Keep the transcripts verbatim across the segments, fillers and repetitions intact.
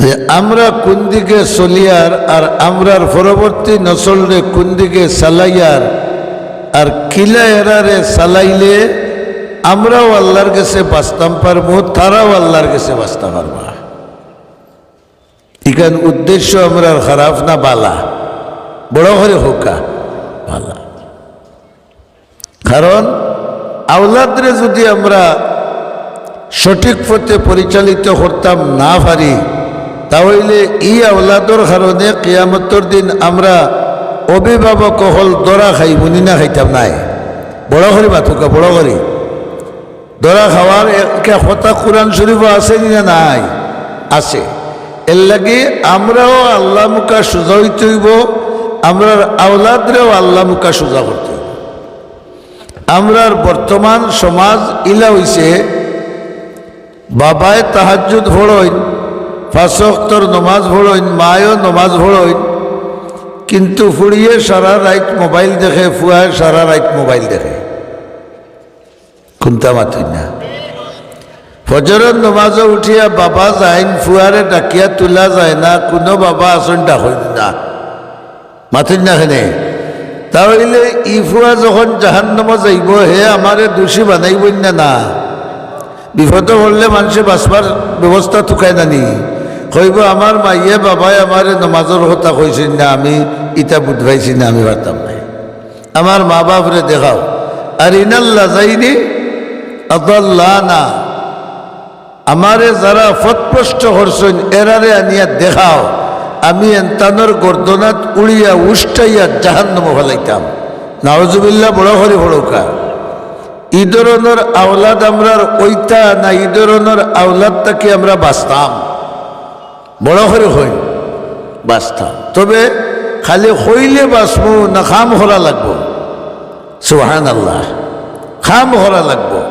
যে আমরা কুন দিকে চলিয়ার আর আমরার পরবর্তী নসলরে কুন দিকে চালাইয়ার, আর কিলা এরারে চালাইলে আমরাও আল্লার গেছে বাঁচতাম পারমু, তারাও আল্লার গেছে বাঁচতা পারবা। ইখান উদ্দেশ্য আমরার খারাপ না বালা? বড় করি কউক্কা, বালা। কারণ আওলাদরে যুদি আমরা সঠিক পথে পরিচালিত করতাম না পারি, তা অইলে ই আওলাদর কারণে কিয়ামতর দিন আমরা অভিভাবক অকল ধরা খাইমুনি না খাইতাম নায়? বড় করি মাতউক্কা, বড় করি। ধরা খাওয়ার একটা কথা কোরআন শরীফো আছে নি না নাই? আছে। এরলাগি আমরাও আল্লামুখা সুজা অইতে অইবো, আমরার আওলাদরেও আল্লামুখা সুজা করতে অইবো। আমরার বর্তমান সমাজ ইলা অইছে, বাবায় তাহাজ্জুদ পড়ইন, পাঁচ ওয়াক্তর নমাজ পড়ইন, মায়ও নমাজ পড়ইন, কিন্তু ফুড়িয়ে সারা রাইত মোবাইল দেখে, ফুয়ায় সারা রাইত মোবাইল দেখে। কুনতা মাতইন না? ফজরর নমাজো উঠিয়া বাবা যাইন, ফুয়ারে ডাকিয়া তুলা যায় না, কুনু বাবা আছইন ডাকইন না, মাতইন না কেনে? তা অইলে ই ফুয়া যখন জাহান্নামো যাইবো, হে আমারে দোষী বানাইবইন না, না? বিপদো পড়লে মানষে বাঁচবার ব্যবস্থা তুকায় না নি? কইবো, "আমার মাইয়ে বাবায় আমারে নমাজর কথা কইছইন না, আমি ইতা বুঝ পাইছি না, আমি পারতাম নায়।" আমার মা বাপরে দেখাও। আর ইনাল্লাজাইনি আদাল্লানা, আমারে যারা পথভ্রষ্ট করছইন, এরারে আনিয়া দেখাও, আমি এনতানর গর্দনাত উড়িয়া উষ্টাইয়া জাহান্নামো ফালাইতাম। নাউজুবিল্লাহ, বড় করি পড়উক্কা। ই ধরনর আওলাদ আমরার অইতা না, ই ধরনর আওলাদ থাকি আমরা বাঁচতাম? বড় করি কইন, বাঁচতাম। তবে খালি কইলে বাঁচমু না, কাম করা লাগবো। সুবহানাল্লাহ। কাম করা লাগবো।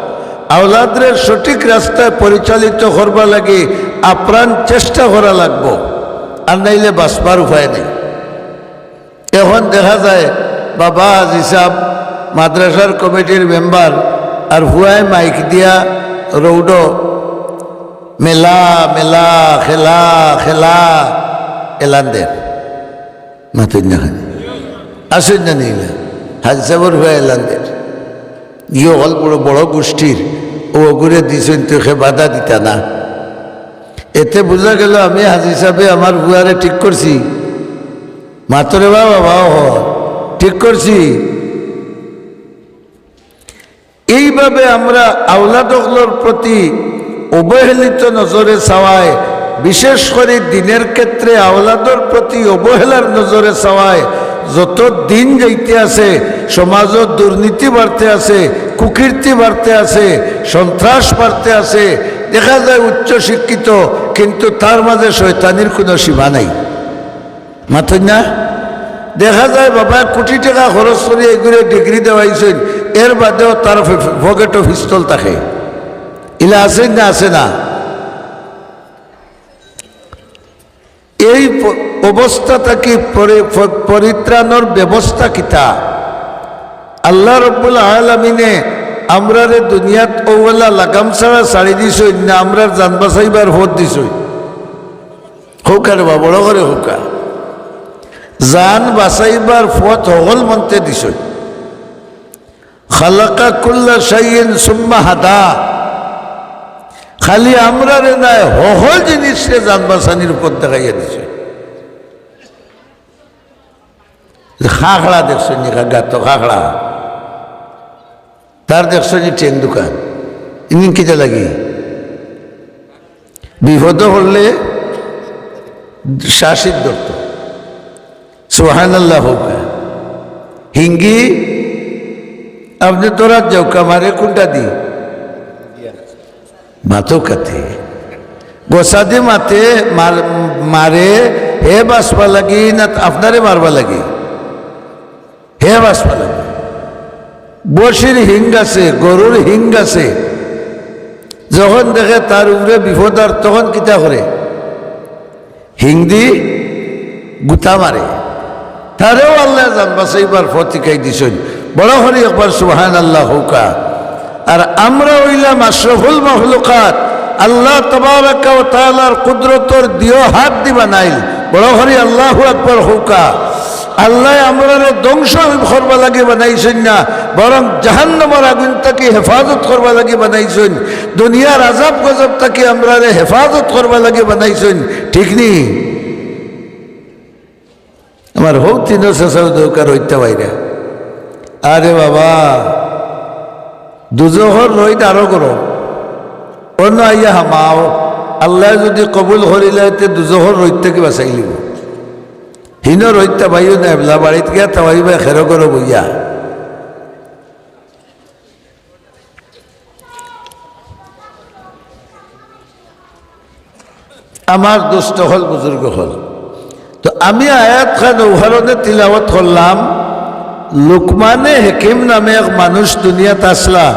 আওলাদরে সঠিক রাস্তায় পরিচালিত করবার লাগি আপ্রাণ চেষ্টা করা লাগবো, আর নাইলে বাঁচবার উপায় নাই। এখন দেখা যায় বাবা হাজি সাব, মাদ্রাসার কমিটির মেম্বার, আর ফুয়ায় মাইক দিয়া রৌডো মেলা মেলা খেলা খেলা এলান দের। মাতইন না কেনে? আছইন না নি ইলা? হাজি সাবর ফুয়ায় এলান দের। ইয়ে অকল বড় বড় গোষ্ঠীর, অগুরে দিছইন তো হে বাধা দিতা না। এতে বুঝা গেল আমি হাজি সাবে আমার ফুয়ারে ঠিক করছি। মাতরে বাবা, বাবা, ঠিক করছি। এইভাবে আমরা আওলাদ অকলর প্রতি অবহেলিত নজরে চাওয়ায়, বিশেষ করি দিনের ক্ষেত্রে আওলাদর প্রতি অবহেলার নজরে চাওয়ায় যত দিন যাইতে আছে, সমাজো দুর্নীতি বাড়তে আছে, কুকীর্তি বাড়তে আছে, সন্ত্রাস বাড়তে আছে। দেখা যায় উচ্চ শিক্ষিত, কিন্তু তার মাঝে শয়তানির কোনো সীমা নাই। মাতইন না? দেখা যায় বাবায় কুটি টেকা খরচ করি এগুরে ডিগ্রি দেওয়াইছইন, এর বাদেও তার ফে-, ফে-, পকেটো পিস্তল থাকে। ইলা আছইন না, আছে না? এই প-, অবস্থা থাকি পরি-, প-, পরিত্রাণর ব্যবস্থা কিতা? আল্লাহ রব্বুল আলামিনে আমরারে দুনিয়াত অউলা লাগাম ছাড়া ছাড়ি দিছইন না, আমরার জান বাঁচাইবার পথ দিছইন। কউক্কা রে বা, বড় করি কউক্কা। জান বাঁচাইবার পথ হকল মন্তে দিছইন। খালাকা কুল্লা শাইইন সুম্মা হাদা। খালি আমরারে নায়, হকল জিনিসরে জান বাঁচানির পথ দেখাইয়া দিছইন। খাখড়া দেখছইন নি, গাতো খাখড়া। তার দেখছইন নি ঠেং দুখান, ইনি কিতা লাগি? বিপদো পড়লে শাসিত ধরতো। সুবহানাল্লাহ কউক্কা। হিঙ্গি, আপনে ধরাত যাউক্কা, মারে কুনটা দি? মাতউক্কা তে। গোসাদি মাতে, মার-, মারে, হে বাঁচবা লাগি না আপনারে মারবা লাগি? হে বাঁচবা লাগি। বসির হিং আছে, গরুর হিং আছে। যখন দেখে তার উপরে বিপদ আর তখন কিতা করে? হিং দি গুতা মারে। তারেও আল্লায় জান বাঁচাইবার পথ হিকাই দিছইন। বড় করি একবার সুবহানাল্লাহ কউক্কা। আর আমরা অইলাম আশরাফুল মখলুকাত, আল্লাহ তাবারাকা ওয়া তাআলার কুদরতর দিও হাত দি বানাইল। বড় করি আল্লাহু আকবার কউক্কা। আল্লায় আমরারে ধ্বংস করবার লাগি বানাইছইন না, বরং জাহান্নামর আগুন থাকি হেফাজত করবার লাগি বানাইছইন। দুনিয়ার আযাব গজব থাকি আমরারে হেফাজত করবার লাগি বানাইছইন, ঠিক নি? আমার হউ তিনো চাচাও দরকার অইতা বাইরা। আরে বাবা, দুজখর রইদ আরো গরম। অনো আইয়া হামাও, আল্লায় যুদি কবুল করিলায় তে দুজখর রইদ থাকি বাচাইলিবো। হিনো রইদ তাবাইও না, এবলা বাড়িত গিয়া তাবাইবা খেরো ঘরো বইয়া। আমার দোস্ত অকল, বুজুর্গ অকল, তো আমি আয়াত খান অউ কারণে তিলাওয়াত করলাম, লুকমানে হাকিম নামে এক মানুষ দুনিয়াত আছলা,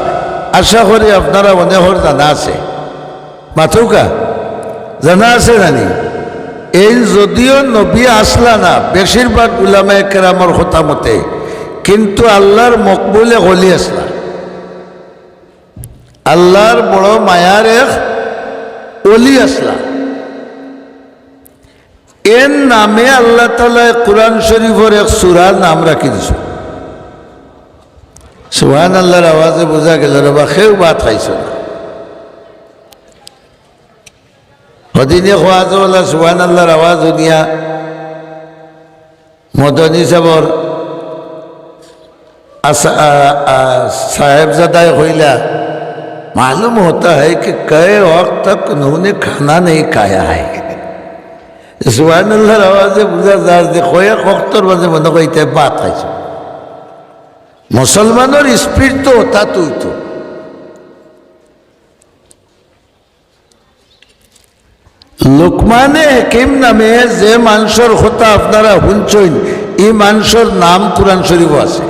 আশা করি আপনারা অনেকর জানা আছে। মাতউক্কা, জানা আছে জানি? এইন যদিও নবী আছলা না, বেশিরভাগ উলামায়ে কেরামর কথা মতে, কিন্তু আল্লার মকবুল এক অলি আছলা। আল্লার বড় মায়ার এক অলি আছলা। এন নামে আল্লাহ তাআলায় কুরআন শরীফর এক সূরার নাম রাখি দিছইন। সুবহানাল্লাহর আওয়াজে বুঝা গেল রে বা, কেউ ভাত খাইছো না। হদিনে খোয়াজওয়ালা সুবহানাল্লাহর আওয়াজ হুনিয়া মদনী সাবর আসা-, আ-, আ-, সাহেবজাদায় কইলা, "মালুম হোতা হ্যায় কি কয় ওয়াক্ত তক উনহোনে খানা নেই খায়া হ্যায়।" সুবহানাল্লাহর আওয়াজে বুঝা যার যে কয়েক ওয়াক্তর মাঝে মনে কয় ইতে ভাত খাইছে। মুসলমানর speed তো ওটা তুই তো। লুকমানে হাকিম নামে যে মানষর কথা আপনারা হুনছইন, ই মানষর নাম কুরআন শরীফো আছে।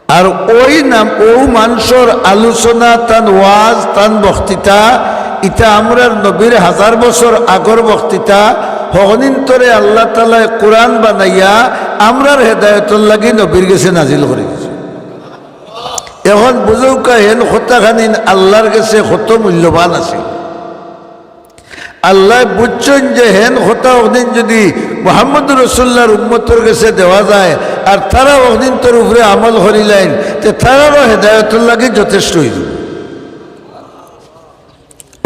আর ওই নাম, অউ মানষর আলোচনা, তান ওয়াজ, তান বক্তৃতা, ইতা আমরার নবীর হাজার বছর আগর বক্তৃতা, হকনিন্তরে আল্লাহ তাআলায় কুরআন বানাইয়া আমরার হেদায়তর লাগি নবীর গেছে নাজিল করি দিছে। এখন বুঝউক্কা, হেন কথা খানিন আল্লার গেছে কত মূল্যবান আছে। আল্লায় বুঝছইন যে হেন কথা অকদিন যুদি মুহাম্মদুর রাসূলুল্লাহর উম্মতর গেছে দেওয়া যায়, আর তারা অকদিন তোর উপরে আমল করিলাইন, তে তারারও হেদায়তর লাগি যথেষ্ট অইযিবো।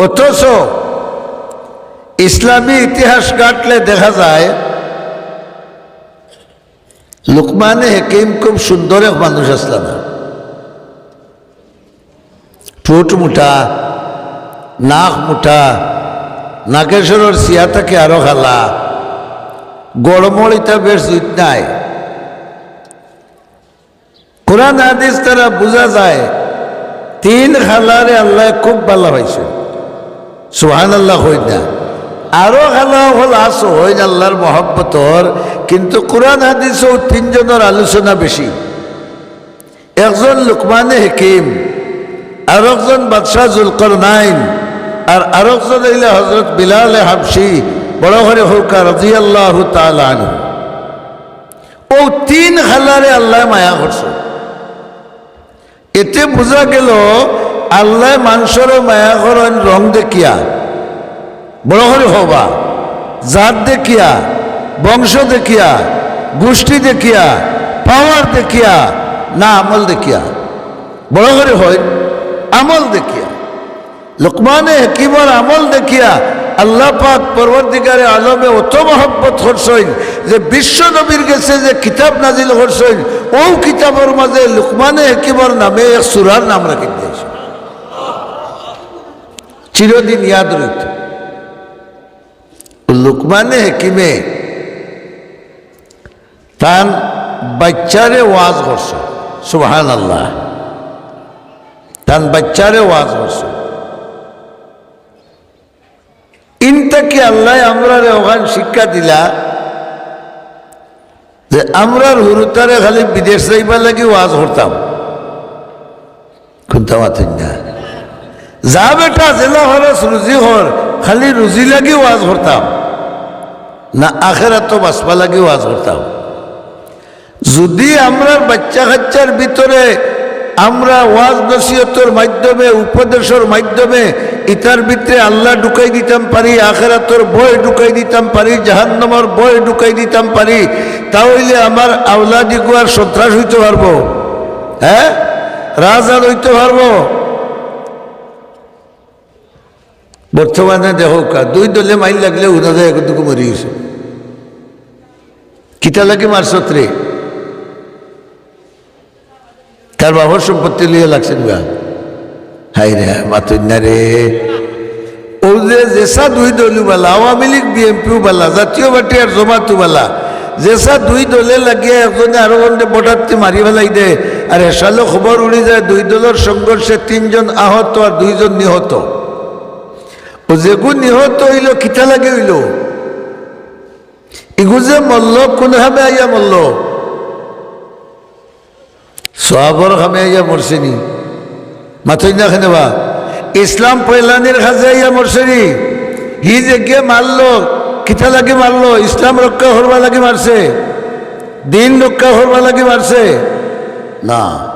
অথচ ইসলামী ইতিহাস ঘাটলে দেখা যায়, লুকমানে হাকিম খুব সুন্দর এক মানুষ আছলা না। ঠুট মুটা, নাক মুটা, নাগেশ্বরর চিয়া থাকি আরো কালা, গড়মড় ইতা বেশ জুইত নাই। কুরআন হাদিস তারা বুঝা যায়, তিন কালারে আল্লায় খুব ভালা পাইছে। সুবহানাল্লাহ কইন না। আরো কালা অকল আছইন আল্লার মহব্বতর, কিন্তু কুরআন হাদিসো তিনজনর আলোচনা বেশি। একজন লুকমানে হাকিম, আরকজন বাদশাহ জুলকারনাইন, আর আরকজন অইলা হযরত বিলালে হাবশী, বড় করি কউক্কা রাদিয়াল্লাহু তাআলা আনহু। অউ তিন কালারে আল্লায় মায়া করছে। এতে বুঝা গেল, আল্লায় মানষরে মায়া করইন রং দেখিয়া, বড় করি কউক্কা, জাত দেখিয়া, বংশ দেখিয়া, গুষ্টি দেখিয়া, power দেখিয়া, না আমল দেখিয়া? বড় করি কইন, আমল দেখিয়া। লুকমানে হাকিমর আমল দেখিয়া আল্লাহ পাক পরওয়ারদিগারে আলমে অত মহব্বত করছইন যে বিশ্ব নবীর গেছে যে কিতাব নাজিল করছইন, অউ কিতাবর মাঝে লুকমানে হাকিমর নামে এক সূরার নাম রাখি দিছইন। চিরদিন ইয়াদ রইত। লুকমানে হাকিমে তান বাইচ্চারে ওয়াজ করছে, সুবহানাল্লাহ। তান বাইচ্চারে ওয়াজ করছে। ইন থাকি আল্লায় আমরারে অখান শিক্ষা দিলা যে আমরার হুরুতারে খালি বিদেশ যাইবার লাগি ওয়াজ করতাম। কুনতা মাতইন না? যা বেটা, যেলা পারস রুজি কর, খালি রুজি লাগি ওয়াজ করতাম না, আখেরাতো বাচবার লাগি ওয়াজ করতাম। যুদি আমরার বাইচ্চা-কাইচ্চার ভিতরে আমরা ওয়াজ নসিহতর মাধ্যমে, উপদেশর মাধ্যমে ইতার ভিতরে আল্লাহ ঢুকাই দিতাম পারি, আখেরাতর ভয় ঢুকাই দিতাম পারি, জাহান্নামর ভয় ঢুকাই দিতাম পারি, তা অইলে আমার আওলাদ ইগুয়ার সন্ত্রাস অইতো পারবো? হ্যাঁ, রাজা অইতো পারবো? বর্তমানে দেখউক্কা, দুই দলে মাইর লাগলে হুনা যায় একটুকু মরি গেছে। কিতা লাগি মারছত রে? তার বাবার সম্পত্তি লইয়া লাগছে না? হায় রে, হায়, মাতইন না রে। অউ যে যেসা দুই দলউ বালা, আওয়ামী লীগ, বিএনপিউ বালা, জাতীয় পার্টি আর জমাতউ বালা, যেসা দুই দলে লাগিয়া একজনে আরো জনরে ভোটারতে মারি ফালাই দেয়, আর এসালে খবর উড়ি যায় দুই দলর সংঘর্ষে তিনজন আহত আর দুইজন নিহত। অউ যেগু নিহত অইলো, কিতা লাগি অইলো? ইগু যে মরলো, কুন কামে আইয়া মরলো? সওয়াবর কামে আইয়া মরছে নি? মাতইন না কেনে বা? ইসলাম ফয়লানির কাজে আইয়া মরছে নি? হি যেগিয়ে মারলো, কিতা লাগি মারলো? ইসলাম রক্ষা করবার লাগি মারছে? দিন রক্ষা করবার লাগি মারছে? না।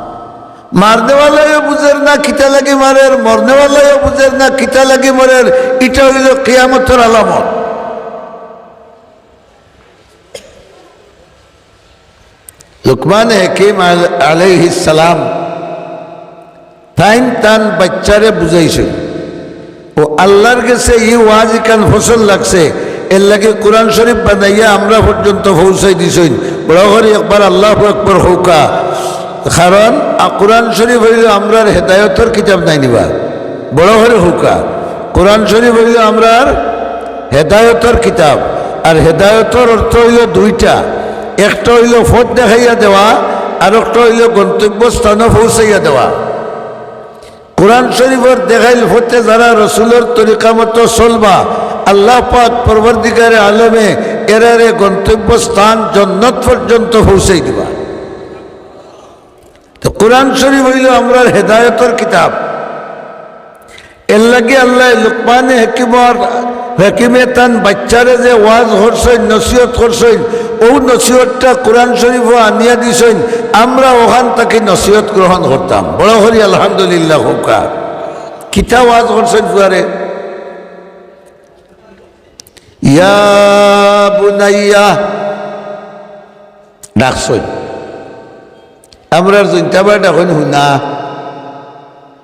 মারনেওয়ালায়ও বুঝের না কিতা লাগি মারের, মরনেওয়ালায়ও বুঝের না কিতা লাগি মরের। ইটা অইলো কিয়ামতর আলামত। লুকমান হাকিম আল-, আলাইহিস সালাম তাইন তান বাইচ্চারে বুঝাইছইন, অউ আল্লার গেছে ই ওয়াজ ইখান পছন্দ লাগছে, এরলাগি কুরআন শরীফ বানাইয়া আমরা পর্যন্ত পৌঁছাই দিছইন। বড় করি একবার আল্লাহু আকবার কউক্কা। কারণ আ, কুরআন শরীফ অইলো আমরার হেদায়তর কিতাব নায় নি বা? বড় করি কউক্কা। কুরআন শরীফ অইলো আমরার হেদায়তর কিতাব। আর হেদায়তর অর্থ অইলো দুইটা, একটা অইলো পথ দেখাইয়া দেওয়া, আর একটা অইলো গন্তব্যস্থানো পৌঁছাইয়া দেওয়া। কুরআন শরীফর দেখাইল পথে যারা রসুলর তরিকা মতো চলবা, আল্লাহ পাক পরওয়ারদিগারে আলমে এরারে গন্তব্যস্থান জন্নত পর্যন্ত পৌঁছাই দিবা। তো কুরআন শরীফ অইলো আমরার হেদায়তর কিতাব। এরলাগি আল্লায় লুকমানে হাকিমর, হাকিমে তান বাইচ্চারে যে ওয়াজ করছইন, নসিহত করছইন, অউ নসিহতটা কুরআন শরীফো আনিয়া দিছইন, আমরা অখান থাকি নসিহত গ্রহণ করতাম। বড় করি আলহামদুলিল্লাহ কউক্কা। কিতা ওয়াজ করছইন ফুয়ারে? ইয়া বুনাইয়া ডাকছইন। আমরার জৈন্তাবায় ডাকইন হুনা।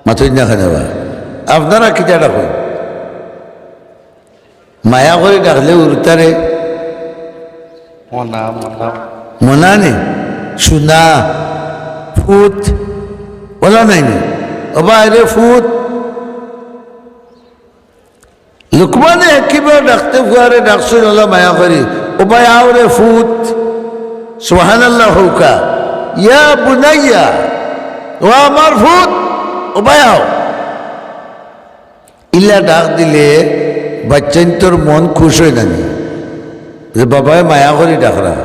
মাতইন না কেনে বা? আপনারা কিতা ডাকইন? মায়া করি ডাকলে উরুতারে মনা, মনা। মনা নি? সুনা, ফুত, অলা নায় নি? ও ভাই রে ফুত। লুকমানে হাকিমে ডাকতে ফুয়ারে ডাকছইন অলা মায়া করি, "ও ভাই আও রে ফুত।" সুবহানাল্লাহ কউক্কা। "ইয়া বুনাইয়া, ও আমার ফুত, ও ভাই আও।" ইলা ডাক দিলে বাইচ্চাইন্তর মন খুশ অয় না নি? যে বাবায় মায়া করি ডাকরা।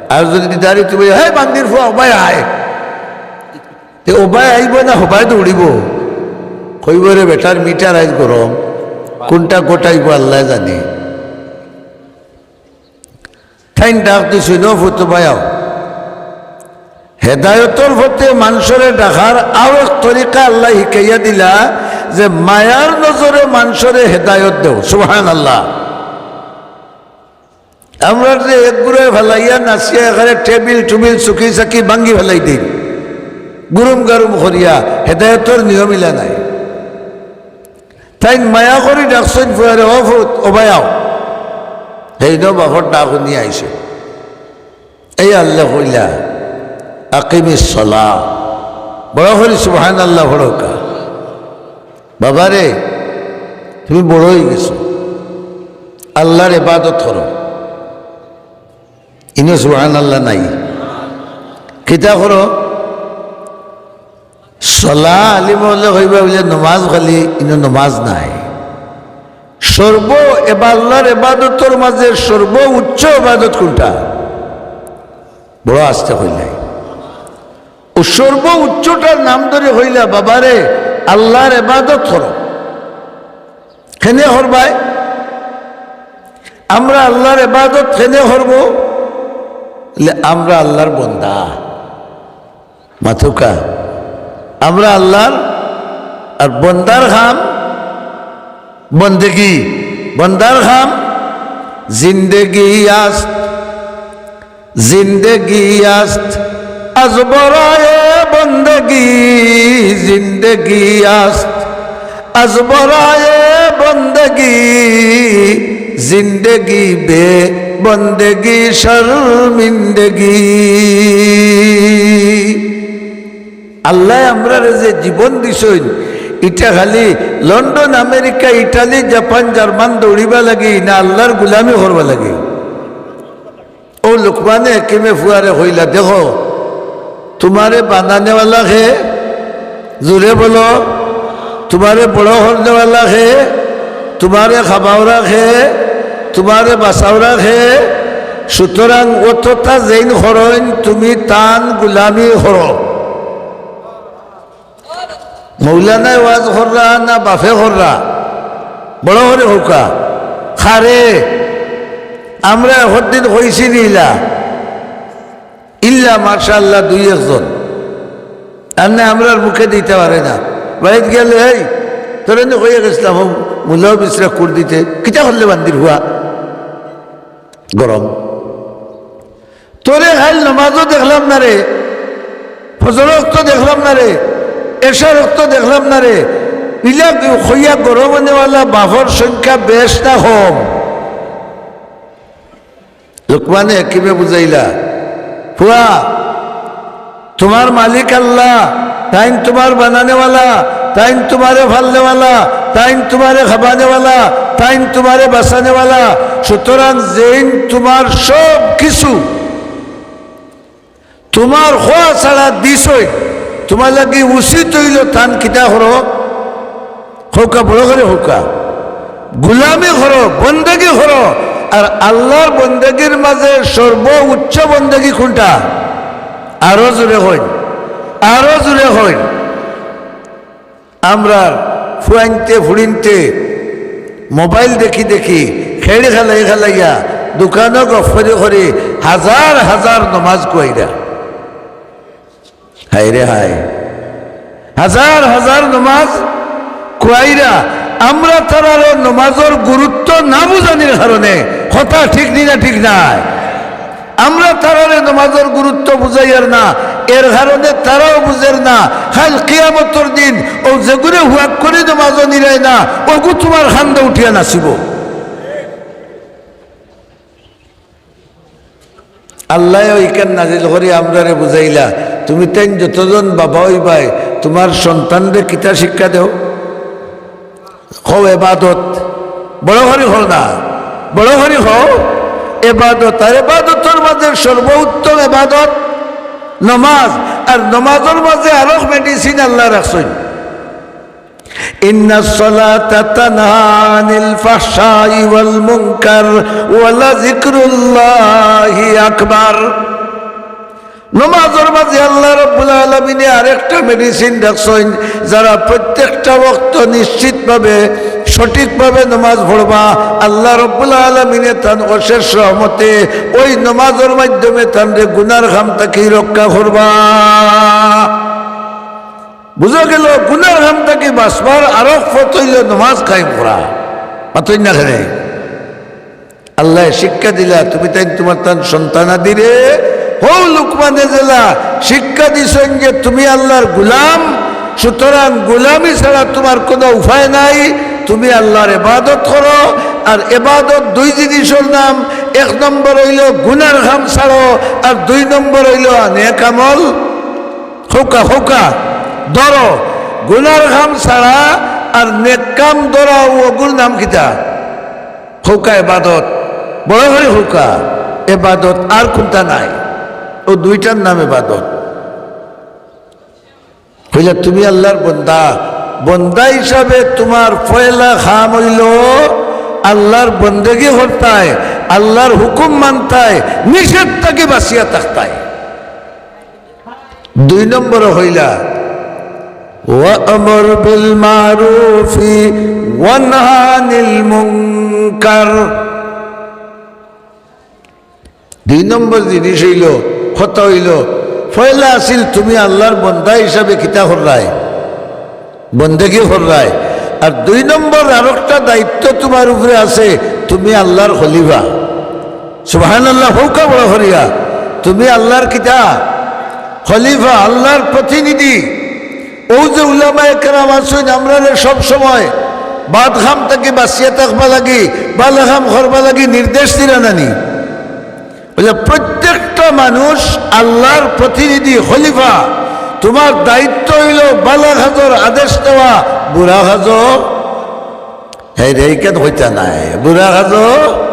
আর যুদি দাড়ি তুমি, "হে বান্দির ফুয়া, ও ভাই আয়।" তে ও ভাই আইবো না, ও ভাই দৌড়িবো। কইবো, "রে বেটার মিটার আইজ গরম, কুনটা ঘটাইবো আল্লায় জানে।" তাইন ডাক দিছইন, "ও ফুত, ও ভাই আও।" হেদায়তর পথে মানষরে ডাকার আরো এক তরিকা আল্লায় হিকাইয়া দিলা যে মায়ার নজরে মানষরে হেদায়ত দেও। সুবহানাল্লাহ। আমরা যে এক গুড়ায় ফালাইয়া নাচিয়া এখানে টেবিল টুবিল চুকি চাকি ভাঙ্গি ফালাই দেই, গুরুম গারুম করিয়া, হেদায়তর নিয়ম ইলা নায়। তাইন মায়া করি ডাকছইন ফুয়ারে, "ও ফুত, ও ভাই আও।" হেইন বাপর ডাক হুনি আইছে। এই আল্লায় কইলা, "আকিমিস সালাহ।" বড় করি সুবহানাল্লাহ পড়উক্কা। বাবারে, তুমি বড় অইগেছো, আল্লার ইবাদত করো। ইনো সুবহানাল্লাহ নাই, কিতা করো? সালাহ আলিমে অকলে কইবা বুলে নমাজ খালি, ইনো নমাজ নায়। সর্ব এবা-, আল্লার ইবাদতর মাঝে সর্বোচ্চ ইবাদত কুনটা? বড় আস্তে কইলাই। অউ সর্বোচ্চটার নাম ধরি কইলা, "বাবারে, আল্লার ইবাদত করো।" কেনে করবায়? আমরা আল্লার ইবাদত কেনে করবো? বলে, আমরা আল্লার বন্দা। মাতউক্কা, আমরা আল্লার, আর বন্দার কাম বন্দেগি, বন্দার কাম। জিন্দেগি আস্ত, জিন্দেগি আস্ত, আজ বরায়ে বন্দেগি। জিন্দেগি আস্ত, আজ বরায়ে বন্দেগি। জিন্দেগি বে বন্দেগি শর্মিন্দেগি। আল্লায় আমরারে যে জীবন দিছইন, ইটা খালি London, America, Italy, Japan, German দৌড়িবা লাগি না, আল্লার গুলামি করবা লাগি? অউ লুকমানে হাকিমে ফুয়ারে কইলা, দেখো, তুমারে বানানেওয়ালা কে? জুরে বলো। তুমারে বড় করনেওয়ালা কে? তুমারে খাবাওরা কে? তুমারে বাচাওরা কে? সুতরাং অততা যেইন করইন, তুমি তান গুলামি করো। মৌলানায় ওয়াজ কররা না বাফে কররা? বড় করি কউক্কা। কারে? আমরা একদিন কইছি নি ইলা? ইলা মাশাআল্লাহ দুই একজন। আর না, আমরার মুখে দিতা পারে না। বাড়িত গেলে, "এই, তোরে নি কইয়া গেছলাম, অউ মুলাও বিছরা কুর দিতে, কিতা করলে বান্দির ফুয়া?" গরম। তোরে কাইল নমাজও দেখলাম না রে, ফজর অক্ত দেখলাম না রে, এশার অক্ত দেখলাম না রে। ইলা কইয়া গরম অনেওয়ালা বাফর সংখ্যা বেশ না কম? লুকমানে হাকিমে বুঝাইলা, ফুয়া, তুমার মালিক আল্লাহ, তাইন তুমার বানানেওয়ালা, তাইন তুমারে ফালনেওয়ালা, তাইন তুমারে খাবানেওয়ালা, তাইন তুমারে বাচানেওয়ালা। সুতরাং যেইন তুমার সব কিছু তুমার কওয়া ছাড়া দিছইন, তুমার লাগি উচিত অইলো তান কিতা করো? কউক্কা, বড় করি কউক্কা। গুলামি করো, বন্দেগি করো। আর আল্লার বন্দেগির মাঝে সর্বোচ্চ বন্দেগি কুনটা? আরো জুরে কইন, আরো জুরে কইন। আমরার ফুয়াইন্তে ফুড়িন্তে মোবাইল দেখি দেখি, খেড়ি খেলাই খেলাইয়া, দোকানো গফ করি করি হাজার হাজার নমাজ কুয়াইরা। হায় রে হায়, হাজার হাজার নমাজ কুয়াইরা। আমরা তারারে নমাজর গুরুত্ব না বুঝানির কারণে। কথা ঠিক নি না ঠিক নায়? আমরা তারারে নমাজর গুরুত্ব বুঝাইয়ার না, এর কারণে তারাও বুঝের না। কাইল কিয়ামতর দিন অউ যেগুরে হুয়াক করি নমাজও নিরায় না, অগু তুমার কান্দো উঠিয়া নাচিবো। আল্লায়ও ইখান নাজিল করি আমরারে বুঝাইলা, তুমি তাইন যতজন বাবা অইবায়, তুমার সন্তানরে কিতা শিক্ষা দেও? কও এবাদত। বড় করি কও না, বড় করি কও এবাদত। আর এবাদতর মাঝে সর্বোত্তম এবাদত নমাজ। আর নমাজর মাঝে আরো মেডিসিন আল্লায় রাখছইন। ইন্নাস সালাতা তানহা আনিল ফাহশাই ওয়াল মুনকার ওয়া লাযিকরুল্লাহি আকবার। নমাজর মাঝে আল্লাহ রাব্বুল আলামিনে আরেকটা মেডিসিন রাখছইন, যারা প্রত্যেকটা ওয়াক্ত নিশ্চিতভাবে, সঠিকভাবে নমাজ পড়বা, আল্লাহ রাব্বুল আলামিনে তান অশেষ রহমতে ওই নমাজর মাধ্যমে তানরে গুনার কাম থাকি রক্ষা করবা। বুঝা গেল, গুনার কাম থাকি বাঁচবার আরক পথ অইলো নমাজ কায়েম করা। মাতইন না কেনে? আল্লায় শিক্ষা দিলা, তুমি তাইন তুমার তান সন্তানাদিরে, হউ লুকমানে যেলা শিক্ষা দিছইন যে তুমি আল্লার গুলাম, সুতরাং গুলামি ছাড়া তুমার কুনু উপায় নাই। তুমি আল্লার এবাদত করো, আর এবাদত দুই জিনিসর নাম, এক নম্বর অইলো গুনার কাম ছাড়ো, আর দুই নম্বর অইলো নেক আমল। কউক্কা, কউক্কা, ধরো, গুনার কাম ছাড়া আর নেক কাম ধরা, অগুর নাম কিতা? কউক্কা এবাদত। বড় করি কউক্কা, এবাদত আর কুনটা নাই, অউ দুইটার নাম এবাদত। কইলা, তুমি আল্লার বন্দা, বন্দা হিসাবে তুমার পয়লা কাম অইলো আল্লার বন্দেগি করতায়, আল্লার হুকুম মানতায়, নিষেধ থাকি বাঁচিয়া থাকতায়। দুই নম্বর অইলা, "ওয়া'মুর বিল মা'রুফি ওয়ানহা আনিল মুনকার।" দুই নম্বর জিনিস অইলো, কথা অইলো, পয়লা আছিল তুমি আল্লার বন্দা হিসাবে কিতা কররায়? বন্দেগি কররায়। আর দুই নম্বর আরোকটা দায়িত্ব তুমার উপরে আছে, তুমি আল্লার খলিফা। সুবহানাল্লাহ, কউক্কা বড় করিয়া। তুমি আল্লার কিতা? খলিফা, আল্লার প্রতিনিধি। অউ যে উলামায়ে কেরাম আছইন, আমরারে সব সময় বাদ কাম থাকি বাচিয়া থাকবা লাগি, ভালা কাম করবা লাগি নির্দেশ দিরা না নি? বুলে, প্রত্যেকটা মানুষ আল্লার প্রতিনিধি, খলিফা। তুমার দায়িত্ব অইলো ভালা কাজর আদেশ দেওয়া, বুরা কাজর, হেই রে, কেনে কইতা নায়? বুরা কাজর,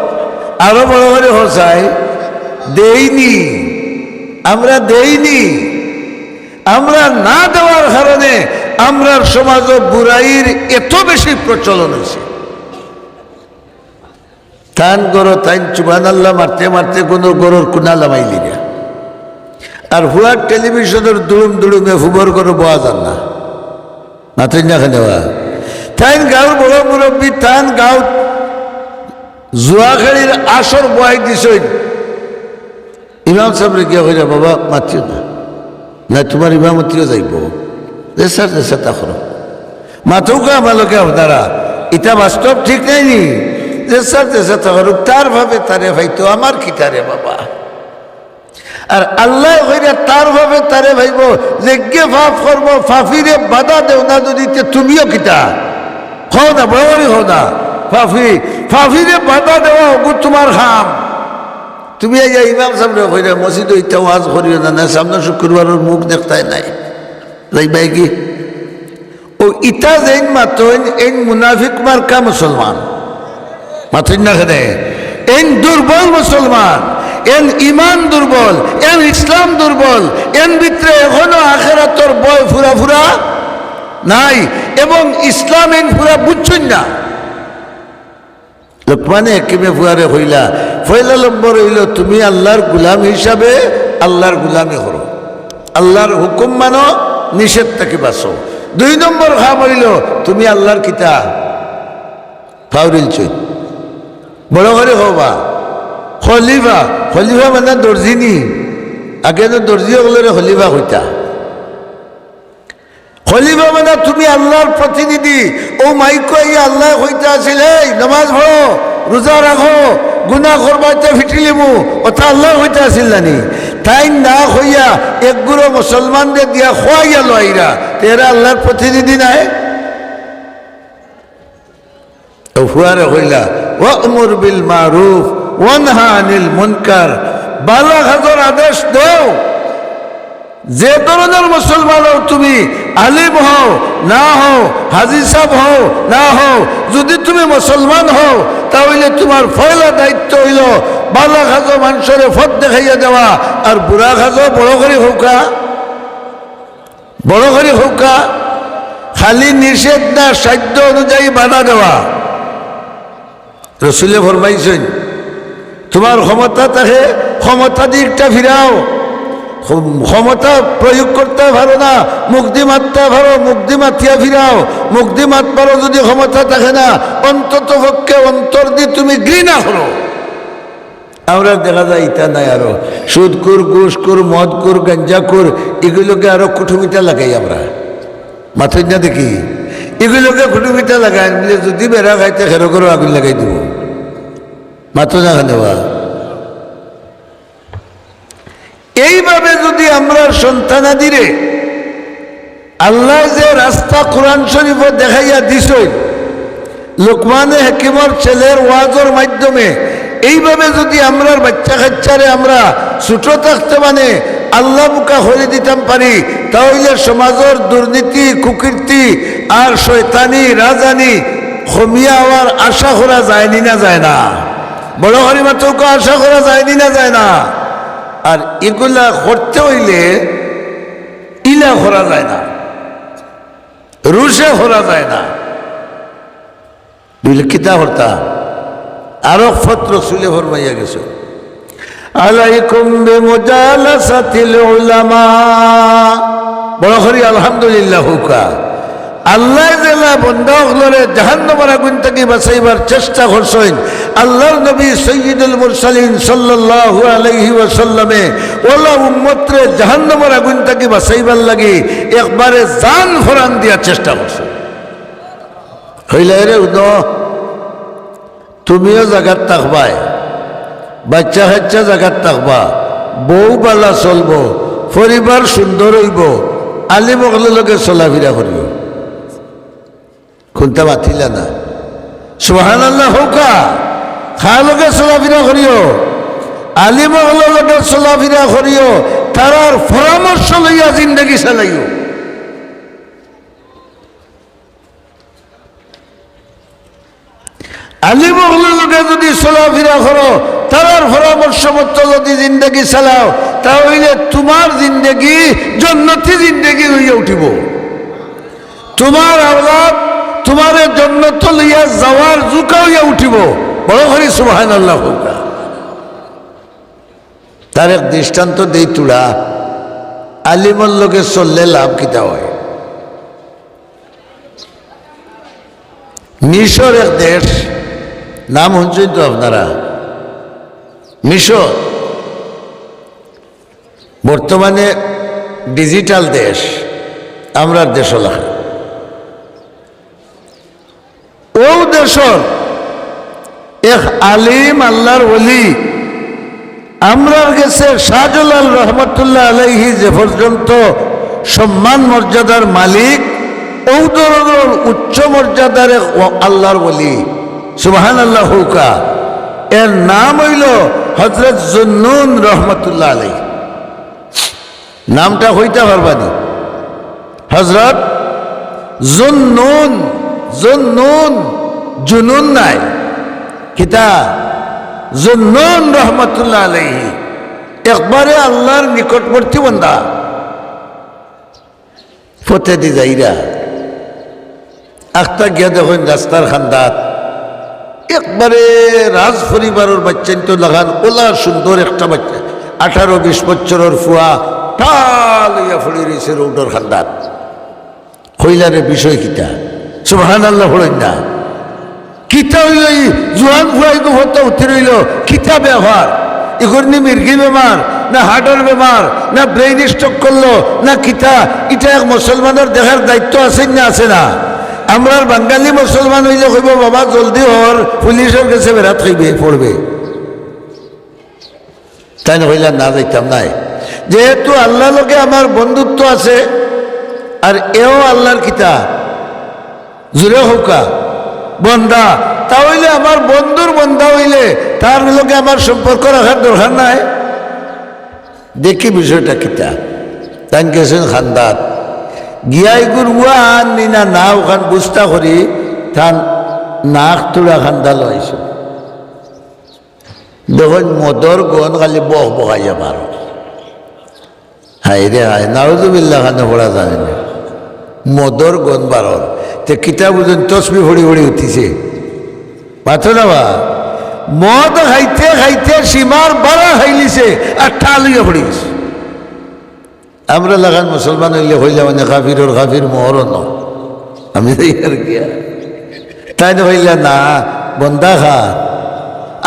আরো বড় করি কও চাই, দেইনি, আমরা দেইনি। আমরা না দেওয়ার কারণে আমরার সমাজো বুরাইর এত বেশি প্রচলন অইছে। তান ঘরো তাইন সুবহানাল্লাহ মারতে মারতে কুনু ঘরর কুনা লামাইলিরা। আর ফুয়ার টেলিভিশনর দুড়ুম দুড়ুমে ফুবর ঘরো বওয়া যার না। মাতইন না কেনে বা? তাইন গাঁওর বড় মুরব্বি, তান গাঁওত জুয়া খেলির আসর বওয়াই দিছইন। ইমাম সাবরে গিয়া কইরা, "বাবা, মাতিও না।" "না, তুমার ইমামতিও যাইবো।" "জি স্যার, জি স্যার, তা করো।" মাতউক্কা আমার লগে আপনারা, ইটা বাস্তব ঠিক নায় নি? "জি স্যার, জি স্যার, তা করো।" তার বাপে তারে পাইতো, আমার কিতা রে বাবা? আর আল্লায় কইরা তার বাপে তারে পাইবো, যেগিয়ে পাপ করবো, পাপিরে বাধা দেও না যুদি, তে তুমিও কিতা? কও না, বড় করি কও না। পাপি, পাপিরে বাধা দেওয়া অগু তুমার কাম। তুমি আইয়া ইমাম সাবরে কইরা, "মসজিদো ইতা ওয়াজ করিও না, না সামনে শুক্রবারর মুখ দেখতায় নায়।" যাইবায় কি? অউ ইতা যেইন মাতইন, এইন মুনাফিক মার্কা মুসলমান। মাতইন না কেনে? এইন দুর্বল মুসলমান, এইন ইমান দুর্বল, এইন ইসলাম দুর্বল, এইন ভিতরে এখনো আখেরাতর ভয় ফুরা ফুরা নাই, এবং ইসলাম এইন ফুরা বুঝছইন না। লোকমানে হাকিমে ফুয়ারে কইলা, পয়লা নম্বর অইলো তুমি আল্লার গুলাম হিসাবে আল্লার গুলামি করো, আল্লার হুকুম মানো, নিষেধ থাকি বাঁচো। দুই নম্বর কাম অইলো তুমি আল্লার কিতা? পাউরিল চইন। বড় করি কও বা। খলিফা, খলিফা মানে দর্জি নি? আগে তো দর্জি অকলরে খলিফা কইতা। খলিফা মানে তুমি আল্লার প্রতিনিধি। অউ মাইকো আইয়া আল্লায় কইতা আছিল, "এই নমাজ পড়ো, রোজা রাখো, গুনা করবায় তে ফিটিলিমু", অতা আল্লায় কইতা আছিল না নি? তাইন না কইয়া একগুরো মুসলমানরে দিয়া কওয়াইয়া লইরা, তে এরা আল্লার প্রতিনিধি নায়? অউ ফুয়ারে কইলা, "ওয়া'মুর বিল মা'রুফ ওয়ানহা আনিল মুনকার।" ভালা কাজর আদেশ দেও। যে ধরনর মুসলমান অও তুমি, আলিম হও না হও, হাজি সাব হও না হও, যুদি তুমি মুসলমান হও, তা অইলে তুমার পয়লা দায়িত্ব অইলো ভালা কাজো মানষরে পথ দেখাইয়া দেওয়া, আর বুরা কাজো বড় করি কউক্কা। বড় করি কউক্কা, খালি নিষেধ না, সাধ্য অনুযায়ী বাধা দেওয়া। রসুলে ফরমাইছইন, তুমার ক্ষমতা থাকে, ক্ষমতা দি একটা ফিরাও। ক্ষম-, ক্ষমতা প্রয়োগ করতায় পারো না, মুখদি মাততায় পারো, মুখদি মাতিয়া ফিরাও। মুখদি মাত পারো যুদি ক্ষমতা থাকে না, অন্তত পক্ষে অন্তরদি তুমি ঘৃণা করো। আমরার দেখা যায় ইতা নাই আরো। সুদখুর, ঘুষখুর, মদখুর, গাঞ্জাখুর, ইগুলোকে আরো কুটুমিতা লাগাই আমরা। মাতইন না দেখি, ইগুলোকে কুটুমিতা লাগাই, বুলে যুদি বেড়া খাইতে খেরো করো আগুন লাগাই দিব। মাতো না কেনে বা? এইভাবে যুদি আমরার সন্তানাদিরে আল্লায় যে রাস্তা কোরআন শরীফো দেখাইয়া দিছইন, লোকমানে হাকিমর ছেলের ওয়াজর মাধ্যমে এইভাবে যুদি আমরার বাইচ্চা-কাইচ্চারে আমরা ছোট থাকতে মানে আল্লামুখা করি দিতাম পারি, তা অইলে সমাজর দুর্নীতি, কুকীর্তি আর শয়তানি, রাজানি কমিয়া অওয়ার আশা করা যায় নি না যায় না? বড় করি মাতউক্কা, আশা করা যায় নি না যায় না? আর ইগুলা করতে অইলে ইলা করা যায় না, রুশে করা যায় না। বুলে কিতা করতা? আরো পথ রসুলে ফরমাইয়া গেছে, "আলাইকুম বিমুজালাসাতিল উলামা।" বড় করি আলহামদুলিল্লাহ কউক্কা। আল্লায় যেলা বন্দা অকলরে জাহান্নামর আগুন থাকি বাঁচাইবার চেষ্টা করছইন, আল্লার নবী সাইয়্যিদুল মুরসালিন সাল্লাল্লাহু আলাইহি ওয়াসাল্লামে অলা উম্মতরে জাহান্নামর আগুন থাকি বাঁচাইবার লাগি একবারে জান ফরান দিয়া চেষ্টা করছইন। কইলা, "এরে উদো, তুমিও জাগাত থাকবায়, বাচ্চা কাচ্চা জাগাত থাকবা, বউ বালা চলবো, পরিবার সুন্দর অইবো, আলিম অকলর লগে চলাফিরা করিও।" কুন্তা মাতিলা না। সুবহানাল্লাহ কউক্কা। কার লগে চলাফিরা করিও? আলিম অকলর লগে চলাফিরা করিও, তারার পরামর্শ লইয়া জিন্দেগি চালাইও। আলিম অকলর লগে যুদি চলাফিরা করো, তারার পরামর্শ মতো যুদি জিন্দেগি চালাও, তা অইলে তুমার জিন্দেগি জন্নতি জিন্দেগি অইয়া উঠিবো। তুমার আওলাদ তুমারে জন্নত লইয়া যাওয়ার জুকা অইয়া উঠিবো। বড় করি সুবহানাল্লাহ কউক্কা। তার এক দৃষ্টান্ত দেই থুড়া, আলিমর লগে চললে লাভ কিতা অয়? মিশর এক দেশ, নাম হুনছইন তো আপনারা, মিশর। বর্তমানে digital দেশ, আমরার দেশর লাখান। অউ দেশর এক আলিম আল্লার ওলি, আমরার গেছে শাহজালাল রহমতুল্লাহ আলাইহি যে পর্যন্ত সম্মান মর্যাদার মালিক, অউ ধরনর উচ্চ মর্যাদার এক ও-, আল্লার ওলি। সুবহানাল্লাহ কউক্কা। এর নাম অইলো হযরত জুন্নুন রহমতুল্লাহ আলাইহি। নামটা কইতা পারবানি? হযরত জুন্নুন, জুন্নুন, জুনুন নায়। কিতা? জুন্নুন রহমতুল্লাহ আলাইহি। একবারে আল্লার নিকটবর্তী বান্দা। পথেদি যাইরা। আখতা গিয়া দেখইন রাস্তার কান্দাত একবারে রাজ পরিবারর বাইচ্চাইন্তর লাখান অলা সুন্দর একটা বাইচ্চা, আঠারো বিশ বছরর ফুয়া, ঠাল অইয়া পড়ি রইছে রোডর কান্দাত। কইলা, "রে, বিষয় কিতা?" সুবহানাল্লাহ পড়ইন না। কিতা অইলো ই জুয়ান ফুয়া ইগু ফত্তা উঠি রইলো, কিতা ব্যাপার? ইগুর নি মির্গি বেমার, না হার্টর বেমার, না brain stroke করলো, না কিতা? ইটা এক মুসলমানর দেখার দায়িত্ব আছে না, আছে না? আমরার বাঙালি মুসলমান অইলে কইবো, "বাবা, জলদি হর, পুলিশর গেছে বেড়াত খাইবে, পড়বে।" তাইন কইলা, "না, যাইতাম নায়।" যেহেতু আল্লার লগে আমার বন্ধুত্ব আছে, আর এও আল্লার কিতা? জুরে কউক্কা, বন্দা। তা অইলে আমার বন্ধুর বন্দা অইলে তার লগে আমার সম্পর্ক রাখার দরকার নাই। দেখি বিষয়টা কিতা। তাইন গেছইন কান্দাত। গিয়া ইগুর উয়ান নি না, না অখান বুঝতা করি, তান নাক থুড়া কান্দা লইছে। দেখইন মদর গন্ধ খালি বক বকাইয়া বারর। হায় রে হায়, নাউজুবিল্লাহ খানে পড়া জানে না। মদর গন্ধ বারর। তে কিতা বুঝইন, তসবি পড়ি পড়ি উঠিছে। মাতো না বা? মদ খাইতে খাইতে সীমার বারা খাইলিছে, আর ঠাল অইয়া পড়ি গেছে। আমরা লাখান মুসলমান অইলে কইলা মানে কাফিরর কাফির, মোরও ন। আমি তো ইয়ার গিয়া। তাইন কইলা, "না, বন্দা কার।"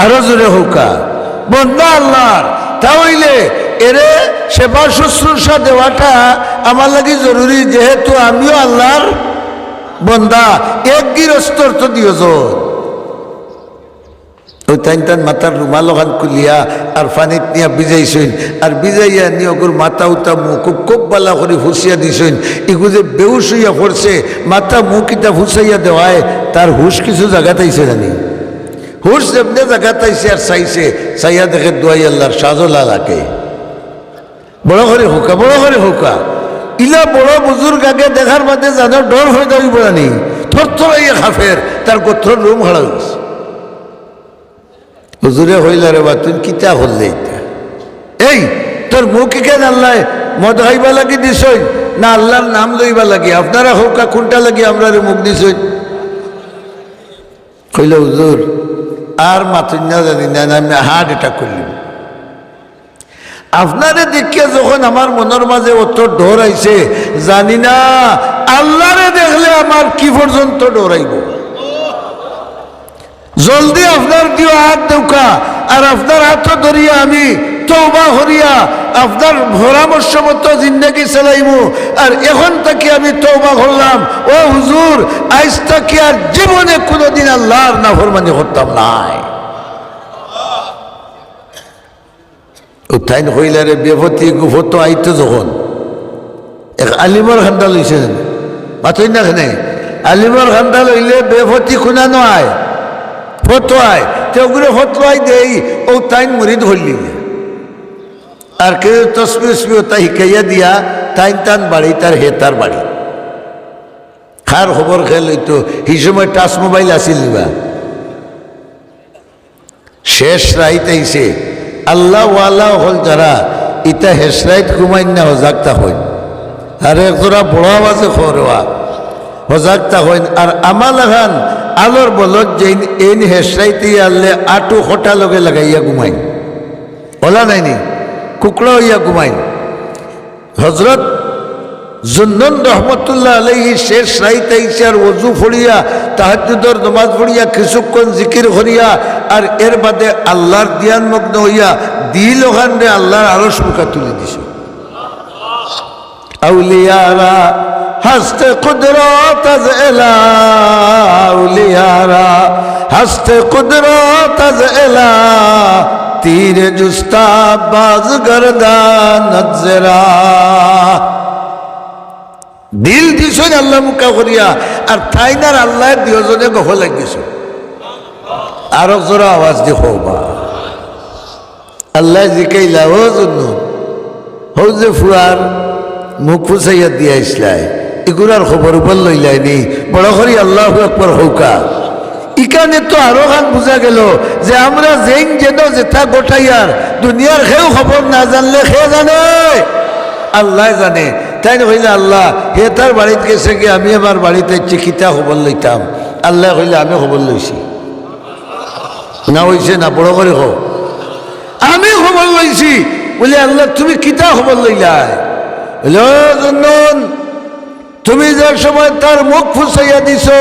আরো জুরে কউক্কা, "বন্দা আল্লার।" তা অইলে এরে সেবা শুশ্রূষা দেওয়াটা আমার লাগি জরুরি, যেহেতু আমিও আল্লার বন্দা। এক গিরস্তর তো দুইজন। অউ তাইন তান মাথার রুমাল অখান খুলিয়া আর পানিত নিয়া ভিজাইছইন, আর ভিজাইয়া নি অগুর মাথা উতা মুখ খুব, খুব বালা করি ফুছিয়া দিছইন। ইগু যে বেহুশ অইয়া পড়ছে, মাথা মুখ ইতা ফুছাইয়া দেওয়ায় তার হুশ কিছু জাগাত আইছে জানি। হুশ যেমনে জাগাত আইছে আর চাইছে, চাইয়া দেখে দুয়াই আল্লার শাহজালাল আগে। বড় করি কউক্কা, বড় করি কউক্কা। ইলা বড় বুজুর্গ আগে দেখার বাদে জানো ডর অইবো না নি? থরথরাইয়া কাফের, তার গত্রর লোম খাড়া অইছে। হুজুরে কইলা, "রে বা, তুই কিতা করলে ইটা? এই, তোর মুখ ইখান আল্লায় মদ খাইবা লাগি দিছইন না আল্লার নাম লইবা লাগি? আপনারা কউক্কা কুনটা লাগি আমরারে মুখ দিছইন?" কইলা, "হুজুর, আর মাতইন না জানি না, না, আমি heart attack করিলিমু।" আপনারে দেখিয়া যখন আমার মনর মাঝে অত ডর আইছে, জানি না আল্লারে দেখলে আমার কি পর্যন্ত ডর আইবো। জলদি আপনার দিও আত দেউক্কা, আর আপনার আতো ধরিয়া আমি তওবা করিয়া আপনার পরামর্শ মতো জিন্দেগি চালাইমু। আর এখন থাকি আমি তওবা করলাম, ও হুজুর, আইজ থাকি আর জীবনে কুনুদিন আল্লার নাফরমানি করতাম নায়। ও তাইন কইলা রে, বেফতি গুফতো আইতো যখন, এক আলিমর খান্দা লইছে যেন, মাতইন না কেনে? আলিমর খান্দা লইলে বেফতি কুনানো আয়, ফতোয়ায়। তে ওগুরে ফতোয়ায় দেই, ও তাইন মুরিদ হইলি। আর কেউ তসবি উসবি ওটা হিকাইয়া দিয়া, তাইন তান বাড়ি, তার হে তার বাড়ি। কার খবর খেয়াল হইতো, হি সময় টাচ মোবাইল আছিল নিবা। শেষ রাইত আইছে, আল্লাহওয়ালা হল যারা, ইতা শেষ রাইত ঘুমাইন না, হজাগ থাকইন। আর এক জোড়া বড় আওয়াজে খরোয়া, হজাগ থাকইন। আর আমাল আহান আলোর বলদ যেইন, এইন শেষ রাইতে আল্লে আটু খটা লগে লাগাইয়া ঘুমাইন। ওলা নাইনি, কুকড়া হইয়া ঘুমাইন। হজরত জুন্নুন রহমতুল্লাহ আলাইহি শেষ রাইত আইছে আর ওযু পড়িয়া, তাহাজ্জুদর নমাজ পড়িয়া, কিছুক্ষণ জিকির করিয়া, আর এর বাদে আল্লাহর ধ্যানমগ্ন হইয়া দিল ওখানরে আল্লাহর আরশ মুখা তুলি দিছে। আউলিয়ারা হস্তে কুদরত আজ এলা, আউলিয়ারা হস্তে কুদরত আজ এলা, তীর জুস্তা বাজ গর্দান জেরা। দিল দিছইন আল্লাহ মুখা করিয়া, আর তাইন আর আল্লাহ দুইজনে গফ লাগিছে। আরো জোরে আওয়াজ দি কওবা। আল্লাহ জিকাইলা, "ও জুন্নুন, হউ যে ফুয়ার মুখ ফুসাইয়া দিয়া আইছলায়, ইগুরার খবর উপর লইলায় নি?" বড় করি আল্লাহু আকবার কউক্কা। ইখানে তো আরো খান বুঝা গেল যে আমরা যেইন যেন যেতা ঘটাইয়ার দুনিয়ার কেউ খবর না জানলে কে জানে? আল্লাহ জানে। তাইন কইলা, "আল্লাহ, হে তার বাড়িত গেছে গি, আমি আমার বাড়িত আইছি, কিতা খবর লইতাম?" আল্লাহ কইলা, "আমি খবর লইছি।" না অইছে না, বড় করি কও। "আমি খবর লইছি।" বলে, "আল্লাহ, তুমি কিতা খবর লইলায়?" বলে, "ও জুন্নুন, তুমি যে সময় তার মুখ ফুসাইয়া দিছো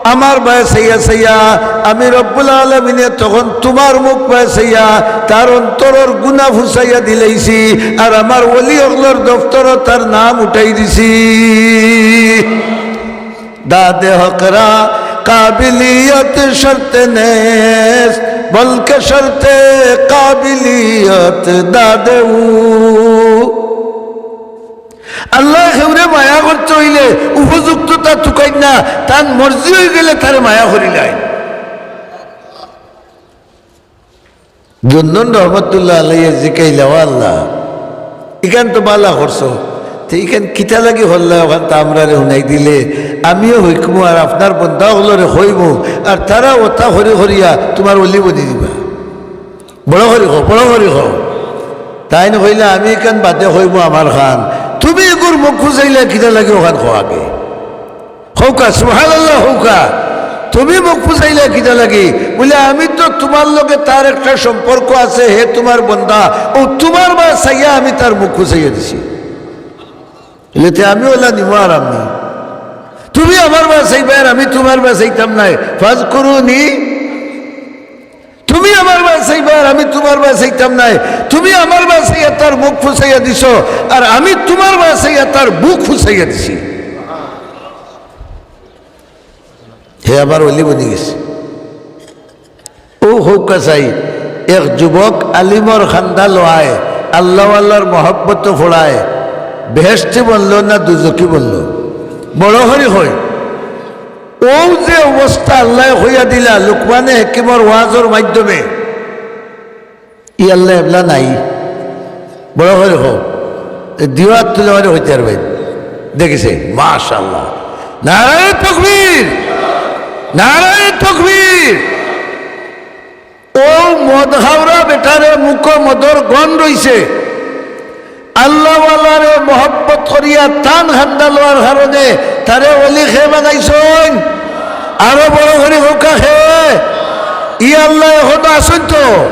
আমার বায় চাইয়া চাইয়া, আমি রব্বুল আলামিনে তখন তোমার মুখ বায় চাইয়া তার অন্তরর গুনা ফুসাইয়া দিলাইছি, আর আমার ওলি অকলর দফতরো তার নাম উঠাই দিছি।" داد حق را قابلیت شرط نیست، بلکہ شرط قابلیت داد او۔ আল্লাহ কেউরে মায়া করতে অইলে উপযুক্ততা তুকাইন না, তান মর্জি অইগেলে তারে মায়া করিলাইন। জুন্নুন রহমতুল্লাহ আলাইহি জিকাইলা, "ও আল্লাহ, ইখান তো বালা করছো, তে ইখান কিতা লাগি করলায়, ওখান তো আমরারে হুনাই দিলে, আমিও হুনমু আর আপনার বন্দা অকলরে কইমু, আর তারা ওতা করি করিয়া তোমার ওলি বনি দিবা।" বড় করি কও, বড় করি কও। তাইন কইলা, "আমি ইখান বাদে কইমু আমার খান, তুমি ইগুর মুখ ফুসাইলা কিতা লাগি ওখান কও আগে।" কউক্কা, সুবহানাল্লাহ কউক্কা। "তুমি মুখ ফুসাইলা কিতা লাগি?" বলে, "আমি তো তোমার লগে তার একটা সম্পর্ক আছে, হে তোমার বন্দা, ও তোমার বায় চাইয়া আমি তার মুখ ফুসাইয়া দিছি।" বলে, "তে আমি ওলা নিমু আর আমি, তুমি আমার বায় চাইবায় আর আমি তোমার বায় চাইতাম নায়, ফাজকুরুনি।" তুমি আমার বায় চাইবায় আর আমি তোমার বায় চাইতাম নায়, তুমি আমার বায় চাইয়া তার মুখ ফুসাইয়া দিছো, আর আমি তোমার বায় চাইয়া তার বুক ফুসাইয়া দিছি। হে আমার ওলি বনি গেছে। ও কউক্কা চাই, এক যুবক আলিমর খান্দা লওয়ায়, আল্লাহওয়ালার মহব্বত পড়ায়, বেহেশতি বনলো না দুজখি বনলো? বড় করি কই। ও যে অবস্থা আল্লায় কইয়া দিলা লুকমানে হাকিমর ওয়াজর মাধ্যমে, ই আল্লাহ এবলা নাই। বড় করি কও। এ দিও আত তুলে করি কইতে পারবায়। দেখিছে? মাশাআল্লাহ। নারায়ে তাকবীর। নারায়ে তাকবীর। ও মদ খাওরা বেটারে মুখো মদর গন্ধ রইছে। আল্লাহওয়ালারে মহব্বত করিয়া তান খান্দা লওয়ার কারণে তারে ওলি কে বানাইছইন? আরো বড় করি কউক্কা কে। ই আল্লাহ এখনো আছইন তো?